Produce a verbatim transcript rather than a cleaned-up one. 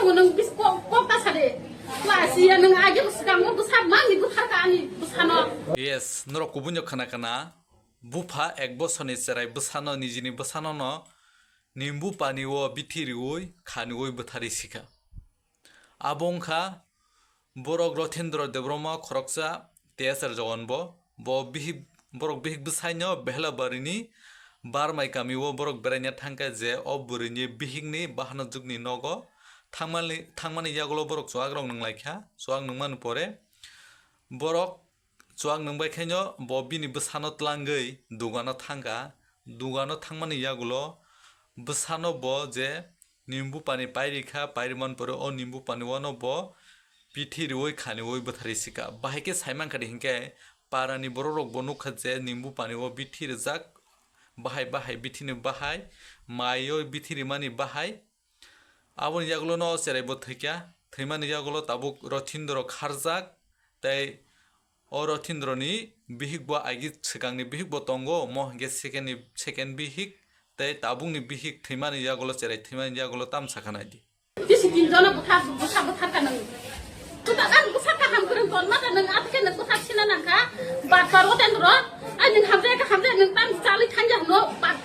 Nwng bis-, kok, kok ta sade. Klasiya nwng agi bwskango bwsa mani bwtharka ani bwsano. Yes, norok kubunyo khna khna. Bupha ek bosorni cherai bwsano, nijini bwsano no nimbu pani o bithi riui khaniui bwthari sikha. Abo wngkha borok Rothindra Debbarma khoroksa T S R Jogon bo. Bo bihik, borok bihik bwsaino Behelabarini Barmai kamio borok beraina thangkha je o bwrwini bihikni bahano jukni nogo thangmani, thangmani yagulo borok chuak rok nwnglaikha. Chuak nwngmani pore borok chuak nwngbai khaino bo bini bwsano tlangwi dugano thangkha. Dugano thangmani yagulo bwsano bo je nimbu pani pairikha, pairiman pore o nimbu pani wano bo bithi riui khaniui bwthari sikha. Bahai khe saimankha di hinkhe parani borok rok bo nukha je nimbu pani o bithi rijak, bahai bahai bithini bahai, mai o bithi rimani bahai. Aboni yagulo no cherai bo thwikha, thwimani yagulo tabuk Rothindro kharjak, tei o Rothindroni bihik bo agi swkangni bihik bo tongo, mo hinkhe second ni, second bihik, tei tabukni bihik thwimani yagulo cherai thwimani yagulo tam sakha nai di. Bisi tin jona bwtha, bwtha, bwtha ka nang. Bwtha ka, bwtha kaham kwrwng tonma ka nang, atike nang bwtha sina nangkha, bat par o ten ro, ai nang hamjai ka hamjai nang tam chali thanja hwno, bat